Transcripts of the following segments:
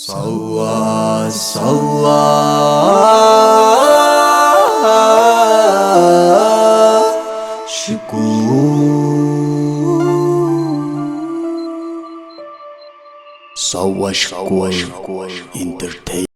ሳዋ ሳዋ ሽኮር ሳዋ ሽኮር ኢንተርቴይን።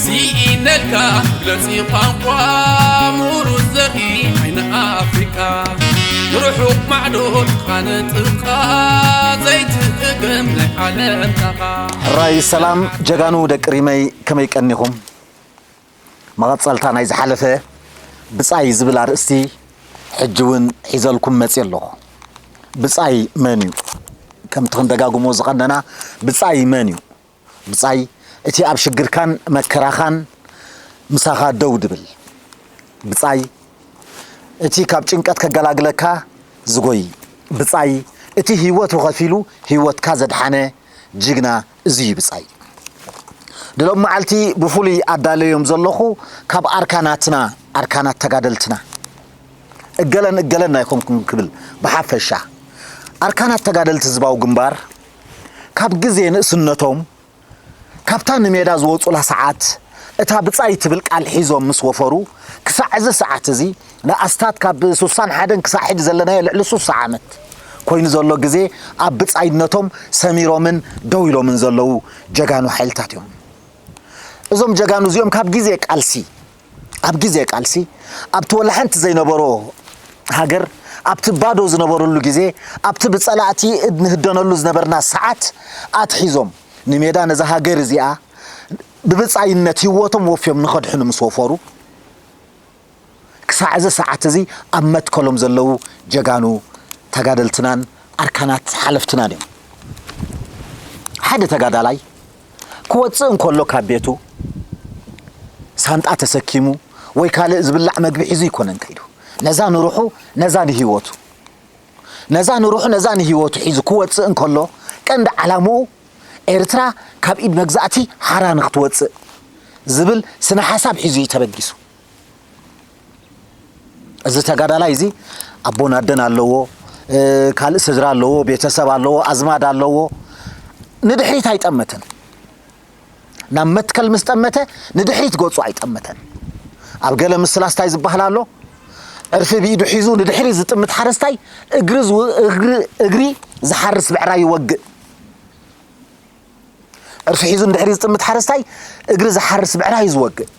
ስኢነልካ መግለጺ ቋንቋ ምሩዝ ዘርኢ ዓይኒ ኣፍሪቃ ንርሑቕ ማዕዶ ንጥኻ ዘይትእገም ናይ ዓለም ታኻ። ሕራይ ሰላም ጀጋኑ ደቂ ሪመይ፣ ከመይ ቀኒኹም? መቐጸልታ ናይ ዝሓለፈ ብጻይ ዝብል ኣርእስቲ ሕጂ እውን ሒዘልኩም መጽየ ኣለኹ። ብጻይ መን እዩ? ከምቲ ክንደጋግሞ ዝቐነና ብጻይ መን እዩ? ብጻይ እቲ ኣብ ሽግርካን መከራኻን ምሳኻ ደው ድብል። ብጻይ እቲ ካብ ጭንቀት ከገላግለካ ዝጎይ። ብጻይ እቲ ህይወቱ ከፊሉ ህይወትካ ዘድሓነ ጅግና እዚ እዩ ብጻይ። ንሎም መዓልቲ ብፍሉይ ኣዳለዮም ዘለኹ ካብ ኣርካናትና ኣርካናት ተጋደልትና እገለን እገለን ኣይኮንኩን ክብል ብሓፈሻ ኣርካናት ተጋደልቲ ህዝባዊ ግንባር ካብ ግዜ ንእስነቶም ካብታ ንሜዳ ዝወጹላ ሰዓት እታ ብጻይ ትብል ቃል ሒዞም ምስ ወፈሩ ክሳዕ እዚ ሰዓት እዚ ንኣስታት ካብ ሱሳን ሓደን ክሳዕ ሕጂ ዘለናዮ ልዕሊ ሱሳ ዓመት ኮይኑ ዘሎ ግዜ ኣብ ብጻይነቶም ሰሚሮምን ደው ኢሎምን ዘለዉ ጀጋኑ ሓይልታት እዮም። እዞም ጀጋኑ እዚኦም ካብ ግዜ ቃልሲ ኣብ ግዜ ቃልሲ ኣብቲ ወላ ሓንቲ ዘይነበሮ ሃገር ኣብቲ ባዶ ዝነበረሉ ግዜ ኣብቲ ብጸላእቲ ንህደነሉ ዝነበርና ሰዓት ኣትሒዞም ንሜዳ ነዛ ሃገር እዚኣ ብብጻይነት ህይወቶም ወፍዮም ንኸድሕኑ ምስ ወፈሩ ክሳዕ እዚ ሰዓት እዚ ኣብ መትከሎም ዘለዉ ጀጋኑ ተጋደልትናን ኣርካናት ሓለፍትናን እዮም። ሓደ ተጋዳላይ ክወፅእ እንከሎ ካብ ቤቱ ሳንጣ ተሰኪሙ ወይ ካልእ ዝብላዕ መግቢ ሒዙ ኣይኮነን ከይዱ። ነዛ ንሩሑ ነዛ ንህይወቱ ነዛ ንሩሑ ነዛ ንህይወቱ ሒዙ ክወፅእ እንከሎ ቀንዲ ዓላምኡ ኤርትራ ካብ ኢድ መግዛእቲ ሓራ ንክትወፅእ ዝብል ስነ ሓሳብ ሒዙ እዩ ተበጊሱ። እዚ ተጋዳላይ እዚ ኣቦን ኣደን ኣለዎ፣ ካልእ ስድራ ኣለዎ፣ ቤተሰብ ኣለዎ፣ ኣዝማድ ኣለዎ። ንድሕሪት ኣይጠመተን። ናብ መትከል ምስ ጠመተ ንድሕሪት ገጹ ኣይጠመተን። ኣብ ገለ ምስላስ እንታይ ዝበሃል ኣሎ? ዕርፊ ብኢዱ ሒዙ ንድሕሪት ዝጥምት ሓረስታይ እግሪ ዝው- እግሪ እግሪ ዝሓርስ ብዕራይ ይወግእ። ዕርፊ ሒዙ ንድሕሪት ዝጥምት ሓረስታይ እግሪ ዝሓርስ ብዕራይ እዩ ዝወግእ።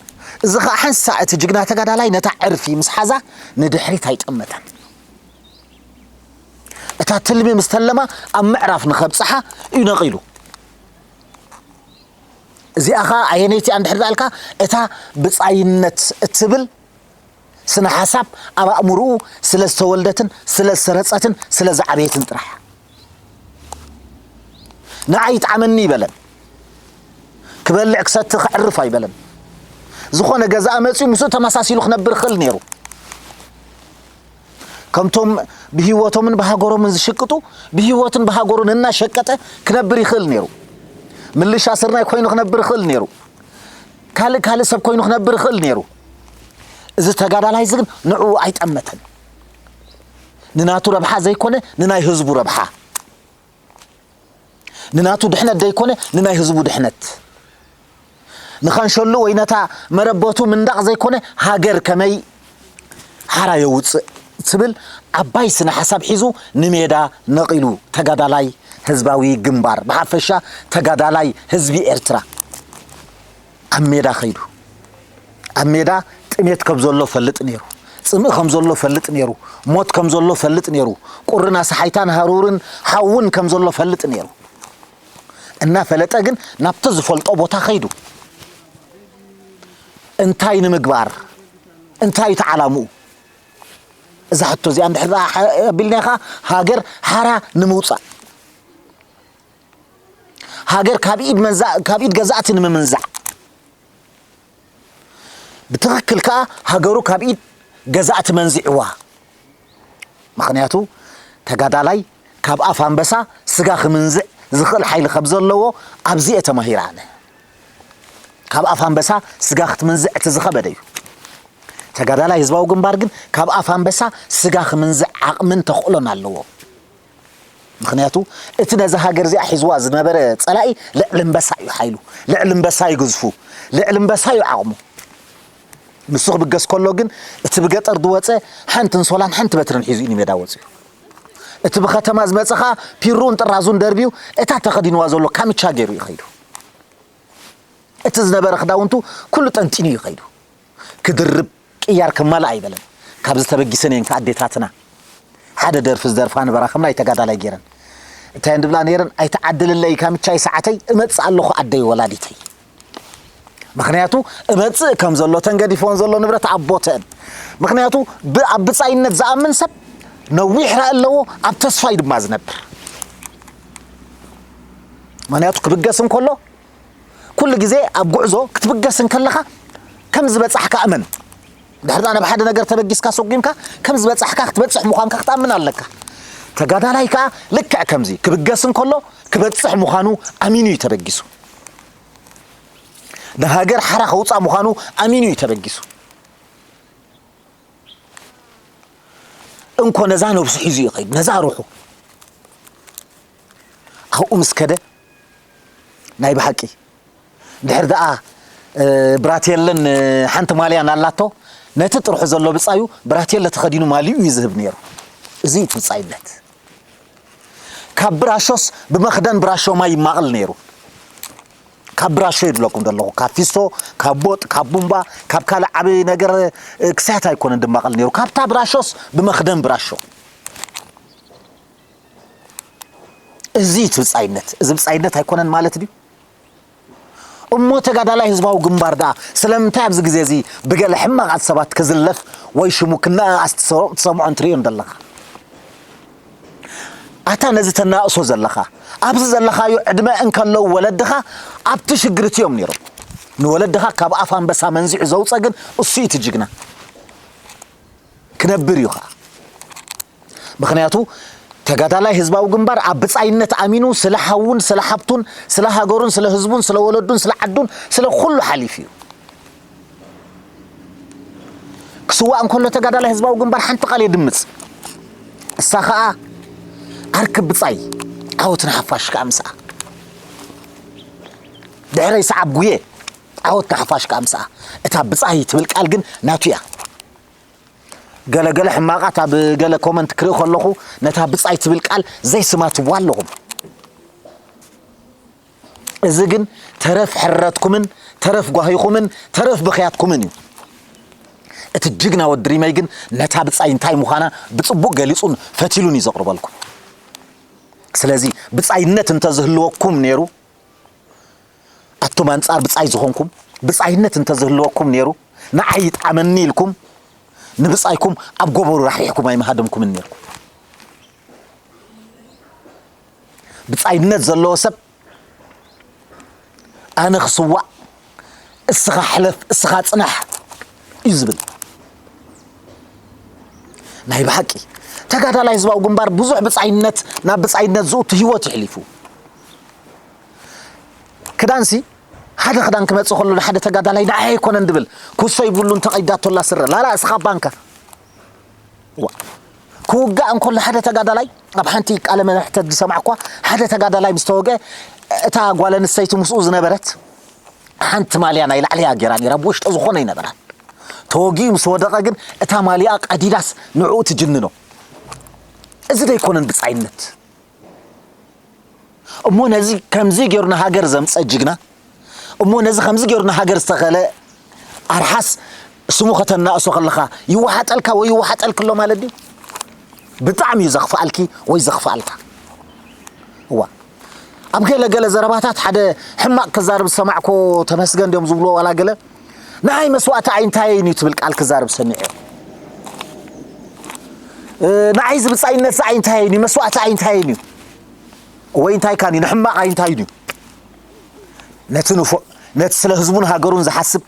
እዚ ኸኣ ሓንሳእ እቲ ጅግና ተጋዳላይ ነታ ዕርፊ ምስ ሓዛ ንድሕሪት ኣይጠመተን። እታ ትልሚ ምስ ተለማ ኣብ ምዕራፍ ንኸብጽሓ እዩ ነቒሉ። እዚኣ ኸኣ ኣየነይቲ እያ እንድሕር ዳኣልካ እታ ብጻይነት እትብል ስነ ሓሳብ ኣብ ኣእምርኡ ስለ ዝተወልደትን ስለ ዝሰረጸትን ስለ ዝዓበየትን ጥራሕ እያ። ንዓይ ይጥዓመኒ ይበለን። ክበልዕ ክሰቲ ከዕርፍ ኣይበለን። ዝኾነ ገዛኢ መጺኡ ምስኡ ተመሳሲሉ ክነብር ይኽእል ነይሩ። ከምቶም ብህይወቶምን ብሃገሮምን ዝሽቅጡ ብህይወቱን ብሃገሩን እናሸቀጠ ክነብር ይኽእል ነይሩ። ምልሻ ስርናይ ኮይኑ ክነብር ይኽእል ነይሩ። ካልእ ካልእ ሰብ ኮይኑ ክነብር ይኽእል ነይሩ። እዚ ተጋዳላይ እዚ ግን ንዕኡ ኣይጠመተን። ንናቱ ረብሓ ዘይኮነ ንናይ ህዝቡ ረብሓ፣ ንናቱ ድሕነት ዘይኮነ ንናይ ህዝቡ ድሕነት፣ ንኻንሸሉ ወይ ነታ መረበቱ ምንዳቕ ዘይኮነ ሃገር ከመይ ሓራ የውፅእ ትብል ዓባይ ስነ ሓሳብ ሒዙ ንሜዳ ነቒሉ ተጋዳላይ ህዝባዊ ግንባር፣ ብሓፈሻ ተጋዳላይ ህዝቢ ኤርትራ ኣብ ሜዳ ኸይዱ። ኣብ ሜዳ ጥሜት ከም ዘሎ ፈልጥ ነይሩ፣ ጽምኢ ከም ዘሎ ፈልጥ ነይሩ፣ ሞት ከም ዘሎ ፈልጥ ነይሩ፣ ቁርን ኣሳሓይታን ሃሩርን ሓውን ከም ዘሎ ፈልጥ ነይሩ። እናፈለጠ ግን ናብቲ ዝፈልጦ ቦታ ኸይዱ። እንታይ ንምግባር? እንታይ እቲ ዓላምኡ? እዛ ሕቶ እዚኣ እንድሕር ደኣ ሓ- ኣቢልናኻ ሃገር ሓራ ንምውፃእ፣ ሃገር ካብ ኢድ መንዛ- ካብ ኢድ ገዛእቲ ንምምንዛዕ፣ ብትኽክል ከኣ ሃገሩ ካብ ኢድ ገዛእቲ መንዚዕዋ። ምኽንያቱ ተጋዳላይ ካብ ኣፍ ኣንበሳ ስጋ ክምንዝዕ ዝኽእል ሓይሊ ከም ዘለዎ ኣብዚኤ ተማሂረ ኣነ። ካብ ኣፍ ኣንበሳ ስጋ ክትምንዝዕ እቲ ዝኸበደ እዩ። ተጋዳላይ ህዝባዊ ግንባር ግን ካብ ኣፍ ኣንበሳ ስጋ ክምንዝዕ ዓቕምን ተኽእሎን ኣለዎ። ምኽንያቱ እቲ ነዛ ሃገር እዚኣ ሒዝዋ ዝነበረ ጸላኢ ልዕሊ እምበሳ እዩ ሓይሉ፣ ልዕሊ እምበሳ እዩ ግዝፉ፣ ልዕሊ እምበሳ እዩ ዓቕሙ። ንሱ ክብገስ ከሎ ግን እቲ ብገጠር ዝወጸ ሓንቲ እንሶላን ሓንቲ በትርን ሒዙ እዩ ንሜዳ ወጺኡ። እቲ ብኸተማ ዝመጸ ኸኣ ፒሩን ጥራዙን ደርብዩ እታ ተኸዲንዋ ዘሎ ካምቻ ገይሩ እዩ ኸይዱ። እቲ ዝነበረ ክዳውንቱ ኩሉ ጠንጢኑ እዩ ኸይዱ። ክድርብ ቅያር ክማልእ ኣይበለን። ካብዚ ተበጊሰን እየን ከኣ ኣዴታትና ሓደ ደርፊ ዝደርፋ ነበራ ከም ናይ ተጋዳላይ ገይረን። እንታይ እየን ድብላ ነይረን? "ኣይትዓድልለይ ካምቻይ ሰዓተይ እመጽእ ኣለኹ ኣደይ ወላዲተይ." ምኽንያቱ እመጽእ ከም ዘሎ ተንገዲፎን ዘሎ ንብረት ኣቦተን። ምኽንያቱ ብ-፣ ኣብ ብጻይነት ዝኣምን ሰብ ነዊሕ ራኢ ኣለዎ፣ ኣብ ተስፋ እዩ ድማ ዝነብር። ምኽንያቱ ክብገስ እንከሎ ኩሉ ግዜ ኣብ ጉዕዞ ክትብገስ እንከለኻ ከም ዝበጻሕካ እመን። ድሕሪ ናብ ሓደ ነገር ተበጊስካ ሰጒምካ ከም ዝበጻሕካ ክትበጽሕ ምዃንካ ክትኣምን ኣለካ። ተጋዳላይ ከኣ ልክዕ ከምዚ ክብገስ እንከሎ ክበጽሕ ምዃኑ ኣሚኑ እዩ ተበጊሱ። ንሃገር ሓራ ከውጻእ ምዃኑ ኣሚኑ እዩ ተበጊሱ። እንኮ ነዛ ነብሱ ሒዙ እዩ ኸይድ፣ ነዛ ሩሑ። ኣብኡ ምስ ከደ ናይ ብሓቂ ድሕሪ ደኣ፣ እ፣ ብራቴለን፣ እ፣ ሓንቲ ማልያን ኣላቶ፣ ነቲ ጥርሑ ዘሎ ብጻዩ ብራቴለ ተኸዲኑ ማልዩ እዩ ዝህብ ነይሩ። እዚ እዩ እቲ ብጻይነት። ካብ ብራሾስ ብመኽደን ብራሾ ማይ ይማቕል ነይሩ። ካብ ብራሾ ይብለኩም ዘለኹ፣ ካብ ፊስቶ፣ ካብ ቦጥ፣ ካብ ቡምባ፣ ካብ ካልእ ዓቢ ነገር፣ እ፣ ክሳያት ኣይኮነን ድማቐል ነይሩ። ካብታ ብራሾስ ብመኽደን ብራሾ። እዚ እቲ ብጻይነት፣ እዚ ብጻይነት ኣይኮነን ማለት ድዩ? እሞ ተጋዳላይ ህዝባዊ ግንባር ደኣ ስለምንታይ ኣብዚ ግዜ እዚ ብገለ ሕማቓት ሰባት ክዝለፍ ወይ ሽሙ ክነኣኣስ ትሰ-፣ ትሰምዖን ትርእዮን ዘለኻ? ኣታ ነዚ ተናእሶ ዘለኻ፣ ኣብዚ ዘለኻዮ ዕድመ እንከለዉ ወለድኻ ኣብቲ ሽግር እቲ እዮም ነይሮም። ንወለድኻ ካብ ኣፍ ኣንበሳ መንዚዑ ዘውጸ ግን እሱ እዩ እቲ ጅግና። ክነብር እዩ ኸዓ። ምኽንያቱ ተጋዳላይ ህዝባዊ ግንባር ኣብ ብጻይነት ኣሚኑ ስለ ሓዉን ስለ ሓብቱን ስለ ሃገሩን ስለ ህዝቡን ስለ ወለዱን ስለ ዓዱን ስለ ኩሉ ሓሊፉ እዩ። ክስዋእ እንከሎ ተጋዳላይ ህዝባዊ ግንባር ሓንቲ ቃል የድምጽ። እሳ ኸኣ ኣርክብ ብጻይ ዓወት ንሓፋሽ ከኣ ምስኣ። ድሕረይ ሰዓብ ጉየ ዓወት ንሓፋሽ ከኣ ምስኣ። እታ ብጻይ ትብል ቃል ግን ናቱ እያ። ገለ ገለ ሕማቓት ኣብ ገለ ኮመንት ክርኢ ከለኹ ነታ ብጻይ ትብል ቃል ዘይስማትዋ ኣለኹም። እዚ ግን ተረፍ ሕረትኩምን ተረፍ ጓሂኹምን ተረፍ ብኽያትኩምን እዩ። እቲ ጅግና ወዲ ሪመይ ግን ነታ ብጻይ እንታይ ምዃና ብጽቡቕ ገሊጹን ፈቲሉን እዩ ዘቕርበልኩም። ስለዚ ብጻይነት እንተዝህልወኩም ነይሩ፣ ኣቱም ኣንጻር ብጻይ ዝኾንኩም፣ ብጻይነት እንተዝህልወኩም ነይሩ፣ ንዓይ ይጥዓመኒ ኢልኩም ንብጻይኩም ኣብ ጎበሩ ራሕሪሕኩም ኣይምሃደምኩምን ነይርኩም። ብጻይነት ዘለዎ ሰብ ኣነ ክስዋእ፣ እስኻ ሕለፍ፣ እስኻ ጽናሕ እዩ ዝብል። ናይ ብሓቂ ተጋዳላይ ህዝባዊ ግንባር ብዙሕ ብጻይነት፣ ናብ ብጻይነት ዝእቱ ህይወት የሕሊፉ። ክዳንሲ ሓደ ክዳን ክመጽእ ከሎ ንሓደ ተጋዳላይ ንዓይ ኣይኮነን ድብል፣ ኩሶ ይብሉን ተቐይዳቶላ ስረ፣ ላላ እስኻ ባንካ። ዋ። ክውጋእ እንከሎ ሓደ ተጋዳላይ፣ ኣብ ሓንቲ ቃለ መሕተት ዝሰማዕኳ፣ ሓደ ተጋዳላይ ምስ ተወግአ፣ እታ ጓል ኣንስተይቲ ምስኡ ዝነበረት ሓንቲ ማልያ ናይ ላዕሊ እያ ገይራ ነይራ፣ ብውሽጢ ዝኾነ ኣይነበራን። ተወጊኡ ምስ ወደቐ ግን እታ ማልያ ቀዲዳስ ንዕኡ ትጅንኖ። እዚ ዶ ኣይኮነን ብጻይነት? እሞ ነዚ ከምዚ ገይሩ ንሃገር ዘምጸ ጅግና፣ እሞ ነዚ ከምዚ ገይሩ ንሃገር ዝተኸለ ኣርሓስ ስሙ ከተናእሶ ከለኻ ይወሓጠልካ ወይ ይወሓጠልኪ ኣሎ ማለት ድዩ? ብጣዕሚ እዩ ዘኽፍኣልኪ ወይ ዘኽፍኣልካ። እዋ፣ ኣብ ገለ ገለ ዘረባታት ሓደ ሕማቕ ክዛረብ ዝሰማዕኮ ተመስገን ድዮም ዝብልዎ ዋላ ገለ፣ ንዓይ መስዋእቲ ኣይንታየይን እዩ ትብል ቃል ክዛረብ ሰሚዐ። እ፣ ንዓይ እዚ ብጻይነት እዚ ኣይንታየይን እዩ፣ መስዋእቲ ኣይንታየይን እዩ። ወይ እንታይ ካን እዩ፣ ንሕማቕ ኣይንታይን እዩ። ነቲ ንፉዕ፣ ነቲ ስለ ህዝቡን ሃገሩን ዝሓስብ፣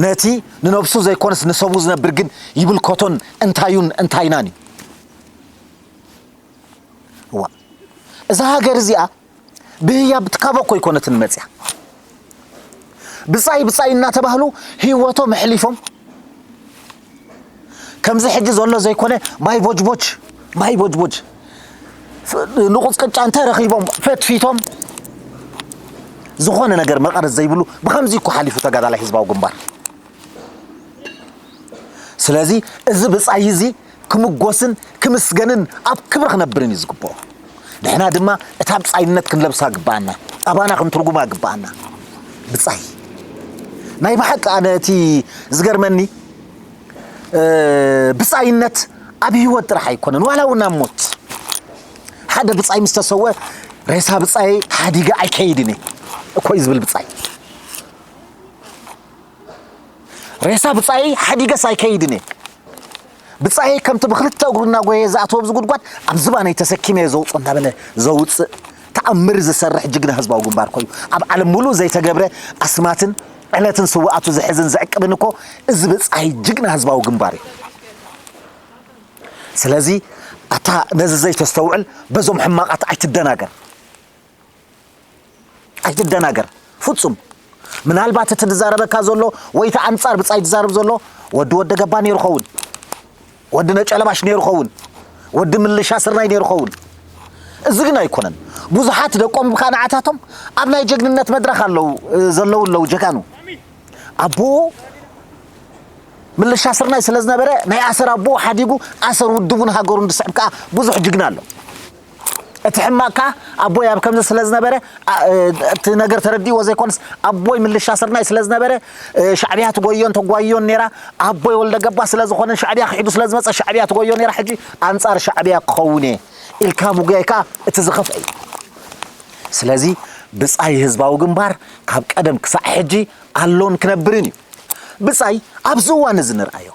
ነቲ ንነብሱ ዘይኮነስ ንሰቡ ዝነብር ግን ይብልከቶን እንታዩን እንታይናን እዩ። እዋ፣ እዛ ሃገር እዚኣ ብህያብ ትካቦ እኮ ኣይኮነትን መጽያ። ብጻይ ብጻይ እናተባህሉ ህይወቶም ኣሕሊፎም፣ ከምዚ ሕጂ ዘሎ ዘይኮነ፣ ማይ ቦጅቦጅ፣ ማይ ቦጅቦጅ፣ ፍ-፣ ንቑጽ ቅጫ እንተ ረኺቦም ፈትፊቶም፣ ዝኾነ ነገር መቐረት ዘይብሉ፣ ብኸምዚ እኮ ሓሊፉ ተጋዳላይ ህዝባዊ ግንባር። ስለዚ እዚ ብጻይ እዚ ክምጎስን ክምስገንን ኣብ ክብሪ ክነብርን እዩ ዝግብኦ። ንሕና ድማ እታ ብጻይነት ክንለብሳ ግብኣና፣ ኣባና ክንትርጉማ ግብኣና። ብጻይ ናይ ብሓቂ፣ ኣነ እቲ ዝገርመኒ፣ እ፣ ብጻይነት ኣብ ህይወት ጥራሕ ኣይኮነን፣ ዋላ እውን ኣብ ሞት። ሓደ ብጻይ ምስ ተሰወ፣ "ሬሳ ብጻይ ሓዲገ ኣይከይድን እየ" እኮ እዩ ዝብል ብጻይ። "ሬሳ ብጻይ ሓዲገስ ኣይከይድን እየ። ብጻይ ከምቲ ብክልተ እግሩ እናጎየ ዝኣተወ ኣብዚ ጉድጓድ፣ ኣብ ዝባነይ ተሰኪመ እየ ዘውጽኦ" እናበለ ዘውጽእ ተኣምር ዝሰርሕ ጅግና ህዝባዊ ግንባር እኮ እዩ። ኣብ ዓለም ሙሉእ ዘይተገብረ ኣስማትን ዕለትን ስውኣቱ ዝሕዝን ዝዕቅብን እኮ እዚ ብጻይ ጅግና ህዝባዊ ግንባር እዩ። ስለዚ ኣታ ነዚ ዘይተስተውዕል በዞም ሕማቓት ኣይትደናገር። ኣይትደናገር ፍጹም። ምናልባት እቲ ዝዛረበካ ዘሎ ወይ እቲ ኣንጻር ብጻይ ዝዛረብ ዘሎ ወዲ ወደ ገባ ነይሩ ኸውን፣ ወዲ ነጨለባሽ ነይሩ ኸውን፣ ወዲ ምልሻ ስርናይ ነይሩ ኸውን። እዚ ግን ኣይኮነን። ብዙሓት ደቆም ብካ ንዓታቶም ኣብ ናይ ጀግንነት መድረኽ ኣለዉ፣ ዘለዉ ኣለዉ ጀጋኑ። ኣቦ ምልሻ ስርናይ ስለ ዝነበረ ናይ ኣሰር ኣቦ ሓዲጉ ኣሰር ውድቡን ሃገሩን ዝስዕብ ከኣ ብዙሕ ጅግና ኣሎ። እቲ ሕማቕ ከኣ ኣቦይ ኣብ ከምዚ ስለ ዝነበረ፣ ኣ-፣ እ፣ እቲ ነገር ተረዲእዎ ዘይኮነስ ኣቦይ ምልሻ ስርናይ ስለ ዝነበረ፣ እ፣ ሻዕብያ ትጎዮን ተጓዮን ነይራ። ኣቦይ ወልደ ገባ ስለ ዝኾነ ሻዕብያ ክሒዱ ስለ ዝመጸ ሻዕብያ ትጎዮ ነይራ። ሕጂ ኣንጻር ሻዕብያ ክኸውን እየ ኢልካ ምጉያይ ከኣ እቲ ዝኸፍአ እዩ። ስለዚ ብጻይ ህዝባዊ ግንባር ካብ ቀደም ክሳዕ ሕጂ ኣሎን ክነብርን እዩ። ብጻይ ኣብዚ እዋን እዚ ንርኣዮ፣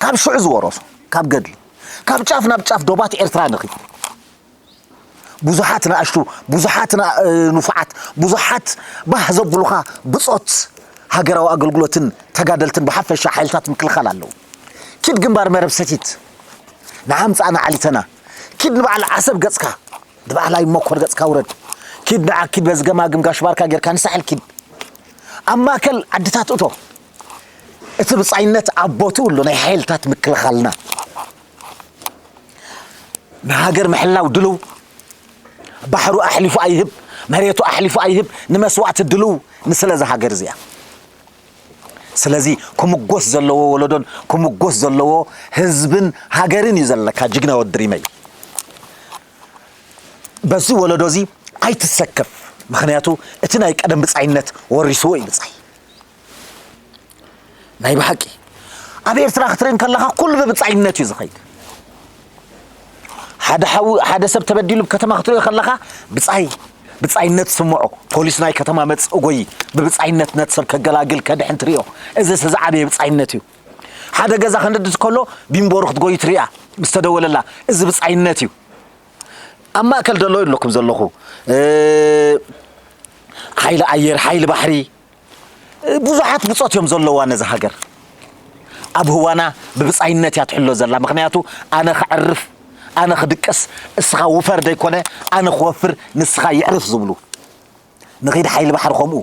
ካብ ሽዑ ዝወረሶ፣ ካብ ገድሊ፣ ካብ ጫፍ ናብ ጫፍ ዶባት ኤርትራ ንኺድ። ብዙሓት ንኣሽቱ፣ ብዙሓት ና-፣ እ፣ ንፉዓት፣ ብዙሓት ባህ ዘብሉኻ ብጾት ሃገራዊ ኣገልግሎትን ተጋደልትን ብሓፈሻ ሓይልታት ምክልኻል ኣለዉ። ኪድ ግንባር መረብ ሰቲት፣ ንዓ ምጻእ ንዓሊተና። ኪድ ንበዓል ዓሰብ ገጽካ፣ ንበዓል ኣይመኮር ገጽካ ውረድ። ኪድ ንዓ ኪድ በዚ ገማግም ጋሽ ባርካ ጌርካ ንሳሕል ኪድ። ኣብ ማእከል ዓድታት እቶ። እቲ ብጻይነት ኣብ ቦትኡ ኣሎ፣ ናይ ሓይልታት ምክልኻልና። ንሃገር ምሕላው ድልው፣ ባሕሩ ኣሕሊፉ ኣይህብ፣ መሬቱ ኣሕሊፉ ኣይህብ፣ ንመስዋእቲ ድልው ንስለ እዛ ሃገር እዚኣ። ስለዚ ክምጎስ ዘለዎ ወለዶን ክምጎስ ዘለዎ ህዝብን ሃገርን እዩ ዘለካ ጅግና ወዲ ሪመይ። በዚ ወለዶ እዚ ኣይትሰከፍ፣ ምኽንያቱ እቲ ናይ ቀደም ብጻይነት ወሪስዎ እዩ ብጻይ። ናይ ብሓቂ ኣብ ኤርትራ ክትርኢ እንከለኻ ኩሉ ብብጻይነት እዩ ዝኸይድ። ሓደ ሓው-፣ ሓደ ሰብ ተበዲሉ ኣብ ከተማ ክትሪኦ ከለኻ ብጻይ፣ ብጻይነት ስምዖ። ፖሊስ ናይ ከተማ መጽእ ጎይ ብብጻይነት ነቲ ሰብ ከገላግል ከድሕን ትሪኦ። እዚ እቲ ዝዓበየ ብጻይነት እዩ። ሓደ ገዛ ክንድድ ከሎ ቢምቦሩ ክትጎይ ትሪኣ ምስ ተደወለላ። እዚ ብጻይነት እዩ። ኣብ ማእከል ደሎ ኣለኩም ዘለኹ፣ እ፣ ሓይሊ ኣየር፣ ሓይሊ ባሕሪ፣ እ፣ ብዙሓት ብጾት እዮም ዘለዋ ነዛ ሃገር። ኣብ ህዋና ብብጻይነት እያ ትሕሎ ዘላ። ምኽንያቱ ኣነ ክዕርፍ፣ ኣነ ክድቅስ፣ እስኻ ውፈር ደይኮነ፣ ኣነ ክወፍር፣ ንስኻ ይዕርፍ ዝብሉ። ንኺድ ሓይሊ ባሕሪ ከምኡ።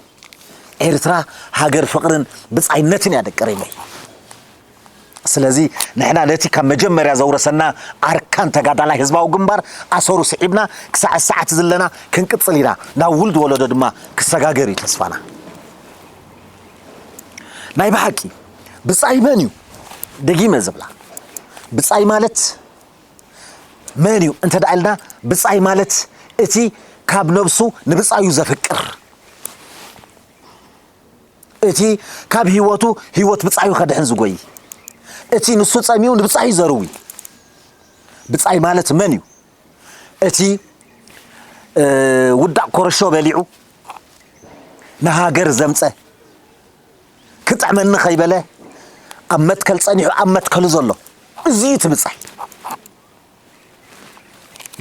ኤርትራ ሃገር ፍቕርን ብጻይነትን እያ ደቂ ሪመይ። ስለዚ ንሕና ነቲ ካብ መጀመርያ ዘውረሰና ኣርካን ተጋዳላይ ህዝባዊ ግንባር ኣሰሩ ስዒብና ክሳዕ ሰዓት ዘለና ክንቅጽል ኢና። ናብ ውልድ ወለዶ ድማ ክሰጋገር እዩ ተስፋና። ናይ ብሓቂ ብጻይ መን እዩ? ደጊመ ዝብላ፣ ብጻይ ማለት መን እዩ እንተ ደኣ ኢልና፣ ብጻይ ማለት እቲ ካብ ነብሱ ንብጻዩ ዘፍቅር፣ እቲ ካብ ህይወቱ ህይወት ብጻዩ ከድሕን ዝጎይ፣ እቲ ንሱ ጸሚኡ ንብጻዩ ዘርዊ። ብጻይ ማለት መን እዩ? እቲ፣ እ፣ ውዳቕ ኮረሾ በሊዑ ንሃገር ዘምጸ፣ ክጥዕመኒ ከይበለ ኣብ መትከል ጸኒሑ ኣብ መትከሉ ዘሎ፣ እዚ እዩ እቲ ብጻይ።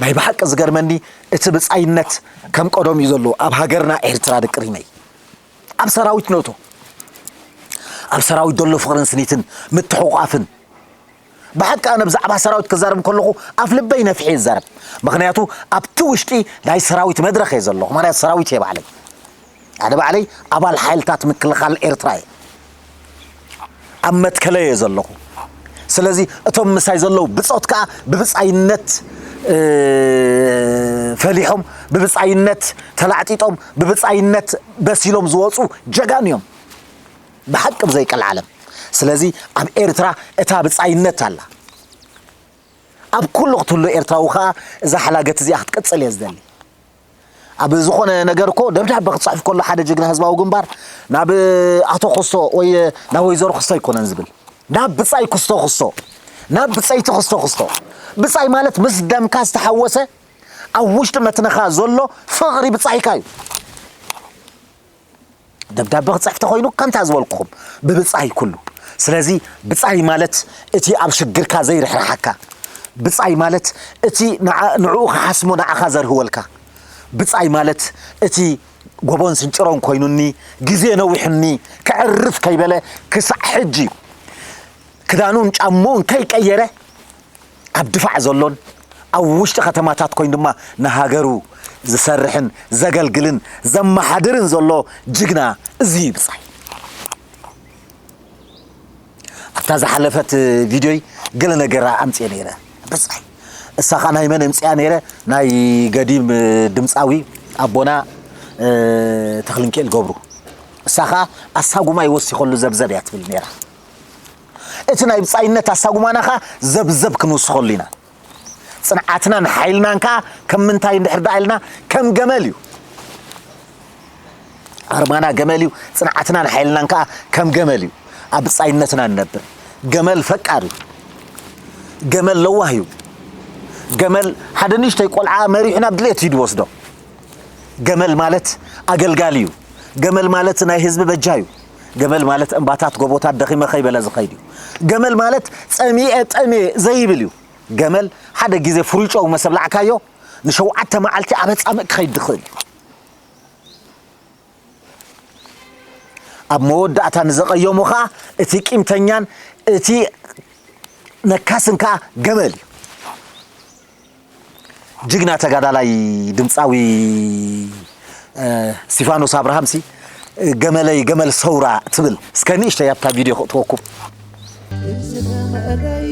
ናይ ብሓቂ ዝገርመኒ እቲ ብጻይነት ከም ቀደሙ እዩ ዘሎ ኣብ ሃገርና ኤርትራ ደቂ ሪመይ። ኣብ ሰራዊት ነእቶ። ኣብ ሰራዊት ዘሎ ፍቕርን ስኒትን ምትሕቑቓፍን ብሓቂ ኣነ ብዛዕባ ሰራዊት ክዛረብ ከለኹ ኣፍ ልበይ ነፊሐ ይዛረብ። ምኽንያቱ ኣብቲ ውሽጢ ናይ ሰራዊት መድረኽ እየ ዘለኹ። ምኽንያቱ ሰራዊት እየ ባዕለይ። ኣነ ባዕለይ ኣባል ሓይልታት ምክልኻል ኤርትራ እየ። ኣብ መትከለይ እየ ዘለኹ። ስለዚ እቶም ምሳይ ዘለዉ ብጾት ከኣ ብብጻይነት፣ እ፣ ፈሊሖም፣ ብብጻይነት ተላዕጢጦም፣ ብብጻይነት በሲሎም ዝወጹ ጀጋኑ እዮም። ብሓቂ ብዘይቀልዓለም። ስለዚ ኣብ ኤርትራ እታ ብጻይነት ኣላ። ኣብ ኩሉ ክትህሉ ኤርትራዊ ከኣ እዛ ሓላገት እዚኣ ክትቅጽል እየ ዝደሊ። ኣብ ዝኾነ ነገር እኮ ደብዳበ ክጽሕፍ ከሎ ሓደ ጅግና ህዝባዊ ግንባር ናብ ኣቶ ክስቶ ወይ ናብ ወይዘሮ ክስቶ ኣይኮነን ዝብል። ናብ ብጻይ ክስቶ ክስቶ፣ ናብ ብጸይቲ ክስቶ ክስቶ። ብጻይ ማለት ምስ ደምካ ዝተሓወሰ ኣብ ውሽጢ መትንኻ ዘሎ ፍቕሪ ብጻይካ እዩ። ደብዳበ ክጽሕፍ ተኾይኑ ከምታ ዝበልኩኹም ብብጻይ ኩሉ። ስለዚ ብጻይ ማለት እቲ ኣብ ሽግርካ ዘይርሕርሓካ። ብጻይ ማለት እቲ ንዓ-፣ ንዕኡ ክሓስሞ ንዓኻ ዘርህወልካ። ብጻይ ማለት እቲ ጎቦን ስንጭሮን ኮይኑኒ፣ ግዜ ነዊሑኒ፣ ከዕርፍ ከይበለ ክሳዕ ሕጂ ክዳኑን ጫምኡን ከይቀየረ ኣብ ድፋዕ ዘሎን ኣብ ውሽጢ ከተማታት ኮይኑ ድማ ንሃገሩ ዝሰርሕን ዘገልግልን ዘመሓድርን ዘሎ ጅግና እዚ እዩ ብጻይ። ኣብታ ዝሓለፈት ቪድዮይ ገለ ነገር ኣምጽኤ ነይረ። ብጻይ እሳ ኸኣ ናይ መን እምጽያ ነይረ? ናይ ገዲም ድምጻዊ ኣቦና፣ እ፣ ተኽልንክኤል ገብሩ። እሳ ኸኣ ኣሳጉማይ ወሲኸሉ ዘብዘብ እያ ትብል ነይራ። እቲ ናይ ብጻይነት ኣሳጉማና ኸኣ ዘብዘብ ክንውስኸሉ ኢና። ጽንዓትናን ሓይልናን ከኣ ከም ምንታይ እንድሕር ደኣ ኢልና፣ ከም ገመል እዩ። ኣርማና ገመል እዩ፣ ጽንዓትናን ሓይልናን ከኣ ከም ገመል እዩ። ኣብ ብጻይነትና ንነብር። ገመል ፈቃር እዩ። ገመል ለዋህ እዩ። ገመል ሓደ ንእሽተይ ቆልዓ መሪሑ ናብ ድሌት እዩ ዝወስዶ። ገመል ማለት ኣገልጋሊ እዩ። ገመል ማለት ናይ ህዝቢ በጃ እዩ። ገመል ማለት እምባታት ጎቦታት ደኺመ ከይበለ ዝኸይድ እዩ። ገመል ማለት ጸሚኤ ጠምየ ዘይብል እዩ። ገመል ሓደ ግዜ ፍሩይ ጨው መስ ኣብላዕካዮ ንሸውዓተ መዓልቲ ኣብ ኣጻምእ ክኸይድ ዝኽእል እዩ። ኣብ መወዳእታ ንዘቐየሙ ኸኣ እቲ ቂምተኛን እቲ ነካስን ከኣ ገመል እዩ። ጅግና ተጋዳላይ ድምጻዊ፣ እ፣ እስቲፋኖስ ኣብርሃምሲ፣ እ፣ ገመለይ ገመል ሰውራ ትብል። እስከ ንእሽተይ ኣብታ ቪድዮ ክእትወኩም። እዚ ገመለይ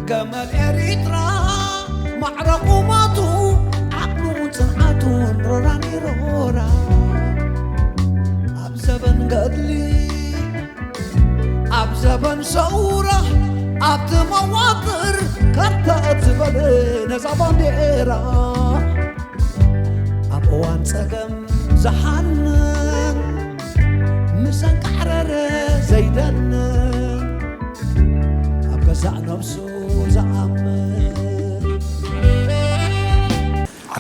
ገመል ኤሪትራ ማዕረ ቁመቱ ዓቕሙን ጽንዓቱን ሮራን ይሮራ ኣብ ዘበን ገድሊ ኣብ ዘበን ሰውራ ኣብቲ መዋጥር ካርታ ዝበለ ነዛ ባንዴራ ኣብ እዋን ጸገም ዝሓንን ምሰንቃዕረረ ዘይደንን ኣብ ገዛእ ነብሱ ዝኣምን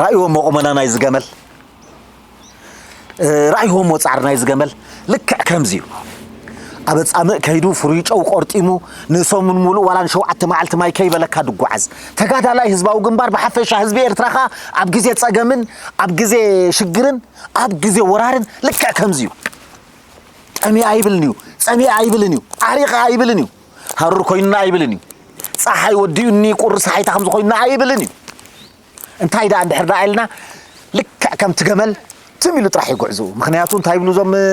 ራእይዎ መቆመና ናይ ዝገመል እ፣ ራእይዎም ወጻዕር ናይ ዝገመል ልክዕ ከምዚ እዩ። ኣብ ኣጻምእ ከይዱ ፍሩይ ጨው ቆርጢሙ ንሰሙን ሙሉእ ዋላ ንሸውዓተ መዓልቲ ማይ ከይበለካ ድጓዓዝ ተጋዳላይ ህዝባዊ ግንባር ብሓፈሻ ህዝቢ ኤርትራ ኸኣ ኣብ ግዜ ጸገምን ኣብ ግዜ ሽግርን ኣብ ግዜ ወራርን ልክዕ ከምዚ እዩ። ጠሚየ ኣይብልን እዩ፣ ጸሚየ ኣይብልን እዩ፣ ዓሪቐ ኣይብልን እዩ፣ ሃሩር ኮይኑና ኣይብልን እዩ፣ ጸሓይ ወዲኡኒ ቁሪ ሰሓይታ ከምዚ ኮይኑና ኣይብልን እዩ። እንታይ ደኣ እንድሕር ደኣ ኢልና ልክዕ ከምቲ ገመል ትም ኢሉ ጥራሕ ይጉዕዙ። ምኽንያቱ እንታይ ይብሉ እዞም፣ እ፣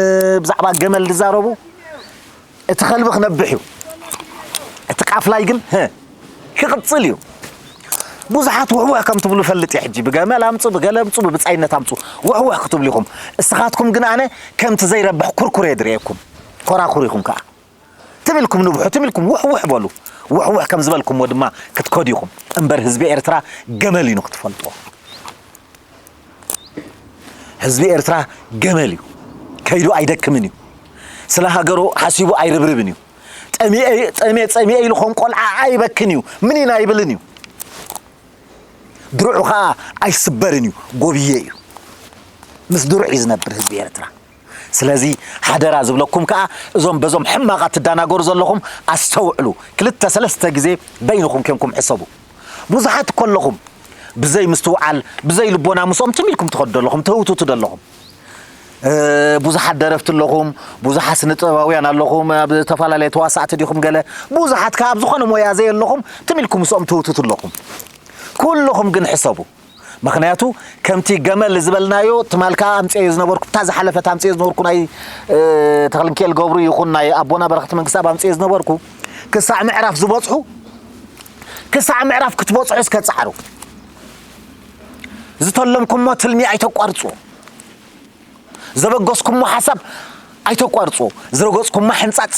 ብዛዕባ ገመል ዝዛረቡ? እቲ ከልቢ ክነብሕ እዩ፣ እቲ ቃፍላይ ግን፣ ህ፣ ክቕጽል እዩ። ብዙሓት ውሕውሕ ከም ትብሉ ፈልጥ እየ። ሕጂ ብገመል ኣምጹ፣ ብገለ ኣምጹ፣ ብብጻይነት ኣምጹ፣ ውሕውሕ ክትብሉ ኢኹም። እስኻትኩም ግን ኣነ ከምቲ ዘይረብሕ ኩርኩር እየ ዝርእየኩም። ኮራኩር ኢኹም ከኣ። ትም ኢልኩም ንብሑ፣ ትም ኢልኩም ውሕውሕ በሉ። ውሕውሕ ከም ዝበልኩምዎ ድማ ክትከዱ ኢኹም። እምበር ህዝቢ ኤርትራ ገመል እዩ ንክትፈልጥዎ። ህዝቢ ኤርትራ ገመል እዩ። ከይዱ ኣይደክምን እዩ። ስለ ሃገሩ ሓሲቡ ኣይርብርብን እዩ። ጠሚኤ፣ ጠሚኤ፣ ጠሚኤ ኢሉ ከም ቆልዓ ኣይበክን እዩ። ምኒን ኣይብልን እዩ። ድሩዑ ኸኣ ኣይስበርን እዩ። ጎብየ እዩ። ምስ ድሩዕ እዩ ዝነብር ህዝቢ ኤርትራ። ስለዚ ሓደራ ዝብለኩም ከኣ እዞም በዞም ሕማቓት ትዳናገሩ ዘለኹም ኣስተውዕሉ። ክልተ ሰለስተ ግዜ በይንኹም ኬንኩም ሕሰቡ። ብዙሓት እኮ ኣለኹም ብዘይ ምስትውዓል፣ ብዘይ ልቦና ምስኦም ትም ኢልኩም ትኸዱ ዘለኹም፣ ትህውትቱ ዘለኹም። ብዙሓት ደረፍቲ ኣለኹም፣ ብዙሓት ስነ ጥበባውያን ኣለኹም፣ ኣብ ዝተፈላለየ ተዋሳእቲ ዲኹም፣ ገለ ብዙሓት ከኣ ኣብ ዝኾነ ሞያ ዘየለኹም ትም ኢልኩም ምስኦም ትውትቱ ኣለኹም። ኩልኹም ግን ሕሰቡ። ምኽንያቱ ከምቲ ገመል ዝበልናዮ፣ ትማል ከኣ ኣምጽኤዮ ዝነበርኩ፣ እታ ዝሓለፈት ኣምጽኤዮ ዝነበርኩ፣ ናይ ተኽልንኪኤል ገብሩ ይኹን ናይ ኣቦና በረኸት መንግስቲ ኣብ ኣምጽኤዮ ዝነበርኩ፣ ክሳዕ ምዕራፍ ዝበጽሑ፣ ክሳዕ ምዕራፍ ክትበጽሑ እስከ ጻዕሩ። ዝተለምኩሞ ትልሚ ኣይተቋርጹ። ዘበገስኩሞ ሓሳብ ኣይተቋርጹ። ዝረገጽኩማ ሕንጻጽ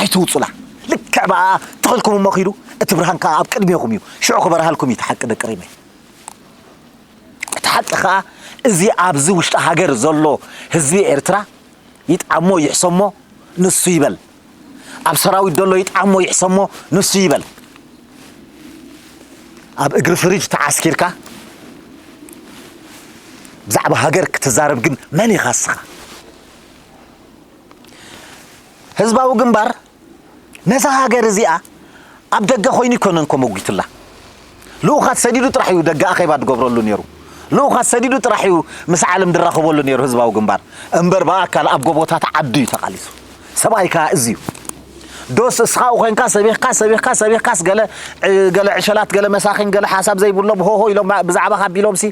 ኣይትውጹላ። ልክዕ ብኣ ትኽልኩም እሞ ኺዱ፣ እቲ ብርሃን ከኣ ኣብ ቅድሜኹም እዩ። ሽዑ ክበርሃልኩም እዩ እቲ ሓቂ ደቂ ሪመይ። እቲ ሓቂ ከኣ እዚ ኣብዚ ውሽጢ ሃገር ዘሎ ህዝቢ ኤርትራ ይጥዓሞ ይሕሰሞ ንሱ ይበል። ኣብ ሰራዊት ዘሎ ይጥዓሞ ይሕሰሞ ንሱ ይበል። ኣብ እግሪ ፍሪጅ ተዓስኪርካ ብዛዕባ ሃገር ክትዛረብ ግን መን ኢኻ እስኻ? ህዝባዊ ግንባር ነዛ ሃገር እዚኣ ኣብ ደገ ኮይኑ ኣይኮነን ከመጉትላ። ልኡኻት ሰዲዱ ጥራሕ እዩ ደገ ኣኼባ ዝገብረሉ ነይሩ። ልኡኻት ሰዲዱ ጥራሕ እዩ ምስ ዓለም ዝራኸበሉ ነይሩ ህዝባዊ ግንባር። እምበር ብኣካል ኣብ ጎቦታት ዓዱ እዩ ተቓሊሱ። ሰብኣይ ከኣ እዚ እዩ። ዶስ እስኻ ኣብኡ ኮይንካ ሰቢኽካ፣ ሰቢኽካ፣ ሰቢኽካስ ገለ፣ እ፣ ገለ ዕሸላት፣ ገለ መሳኺን፣ ገለ ሓሳብ ዘይብሎም ሆሆ ኢሎም ብዛዕባኻ ኣቢሎምሲ፣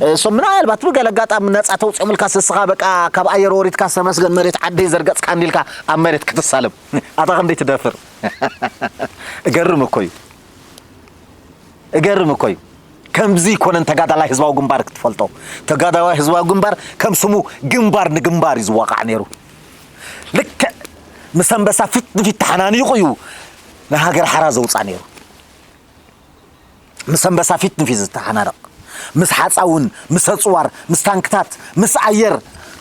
እ፣ እሶም ምናልባት ብገለ ኣጋጣሚ ነጻ ተውጽኦምልካስ እስኻ በቃ ካብ ኣየር ወሪድካስ ተመስገን መሬት ዓደይ ዘርገጽካኒ ኢልካ ኣብ መሬት ክትሳለም። ኣታ ክንደይ ትደፍር? እገርም እኮ እዩ። እገርም እኮ እዩ። ከምዚ ይኮነን ተጋዳላይ ህዝባዊ ግንባር ክትፈልጦ። ተጋዳላይ ህዝባዊ ግንባር ከም ስሙ ግንባር ንግንባር እዩ ዝዋቃዕ ነይሩ። ልክዕ ምስ ኣንበሳ ፊት ንፊት ተሓናኒቑ እዩ ንሃገር ሓራ ዘውፃእ ነይሩ። ምስ ኣንበሳ ፊት ንፊት ዝተሓናነቕ፣ ምስ ሓፃውን፣ ምስ ኣፅዋር፣ ምስ ታንክታት፣ ምስ ኣየር፣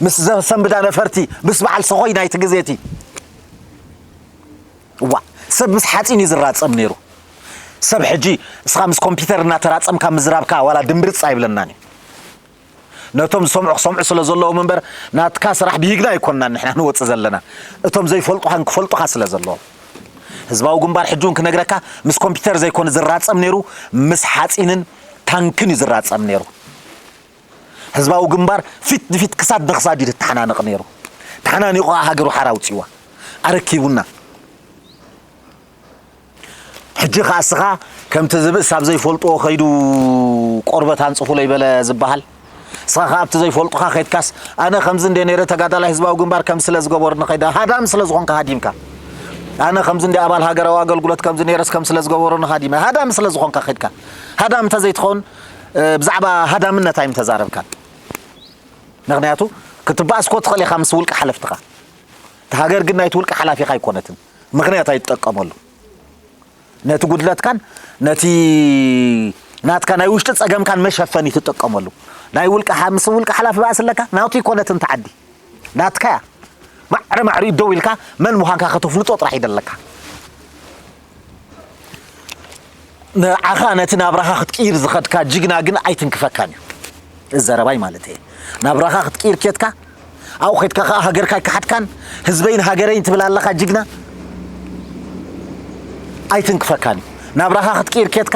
ምስ ዘሰንብዳ ነፈርቲ፣ ምስ በዓል ሰኾይ ናይቲ ግዜ እቲ። እዋ፣ ሰብ ምስ ሓፂን እዩ ዝራፀም ነይሩ። ሰብ ሕጂ እስኻ ምስ ኮምፒተር እናተራፀምካ ምዝራብካ ዋላ ድምብርፅ ኣይብለናን እዩ። ነቶም ዝሰምዑ ክሰምዑ ስለ ዘለዎም እምበር፣ ናትካ ስራሕ ብሂግና ኣይኮንናን ንሕና ንወፅእ ዘለና። እቶም ዘይፈልጡኻን ክፈልጡኻ ስለ ዘለዎም። ህዝባዊ ግንባር ሕጂ እውን ክነግረካ፣ ምስ ኮምፒተር ዘይኮነ ዝራፀም ነይሩ፣ ምስ ሓፂንን ታንክን እዩ ዝራፀም ነይሩ። ህዝባዊ ግንባር ፊት ንፊት ክሳድ ንክሳድ እዩ ተሓናነቕ ነይሩ። ተሓናኒቑ ከኣ ሃገሩ ሓራ ኣውፂእዋ። ኣረኪቡና። ሕጂ ከኣ እስኻ ከምቲ ዝብእስ ኣብ ዘይፈልጥዎ ከይዱ ቆርበት ኣንጽፉለይ በለ ዝበሃል። እስኻ ከኣ ኣብቲ ዘይፈልጡኻ ከይድካስ፣ ኣነ ከምዚ እንደ ነይረ ተጋዳላይ ህዝባዊ ግንባር ከም ስለ ዝገበሩኒ ከይደ፣ ሃዳም ስለ ዝኾንካ ሃዲምካ። ኣነ ከምዚ እንደ ኣባል ሃገራዊ ኣገልግሎት ከምዚ ነይረስ ከም ስለ ዝገበሩኒ ሃዲመ። ሃዳም ስለ ዝኾንካ ከይድካ። ሃዳም እንተ ዘይትኸውን፣ እ፣ ብዛዕባ ሃዳምነት ኣይምተዛረብካን። ምኽንያቱ ክትበኣስ እኮ ትኽእል ኢኻ ምስ ውልቀ ሓለፍትኻ። እታ ሃገር ግን ናይቲ ውልቀ ሓላፊኻ ኣይኮነትን። ምኽንያት ኣይትጠቀመሉ። ነቲ ጉድለትካን ነቲ ናትካ ናይ ውሽጢ ጸገምካን መሸፈኒ ትጥቀመሉ። ናይ ውልቀ ሓ-፣ ምስ ውልቀ ሓላፊ በኣስ ኣለካ፣ ናቱ ኣይኮነትን እታ ዓዲ። ናትካ እያ። ማዕረ ማዕሪኡ ደው ኢልካ መን ምዃንካ ከተፍልጦ ጥራሕ እዩ ደለካ። ንዓኻ ነቲ ናብራኻ ክትቅይር ዝኸድካ ጅግና ግን ኣይትንክፈካን እዩ። እዚ ዘረባይ ማለት እየ። ናብራኻ ክትቅይር ኬድካ፣ ኣብኡ ኸድካ ኸኣ ሃገርካ ኣይከሓድካን፣ ህዝበይን ሃገረይን ትብል ኣለኻ ጅግና። ኣይትንክፈካን እዩ። ናብራኻ ክትቅይር ኬድካ፣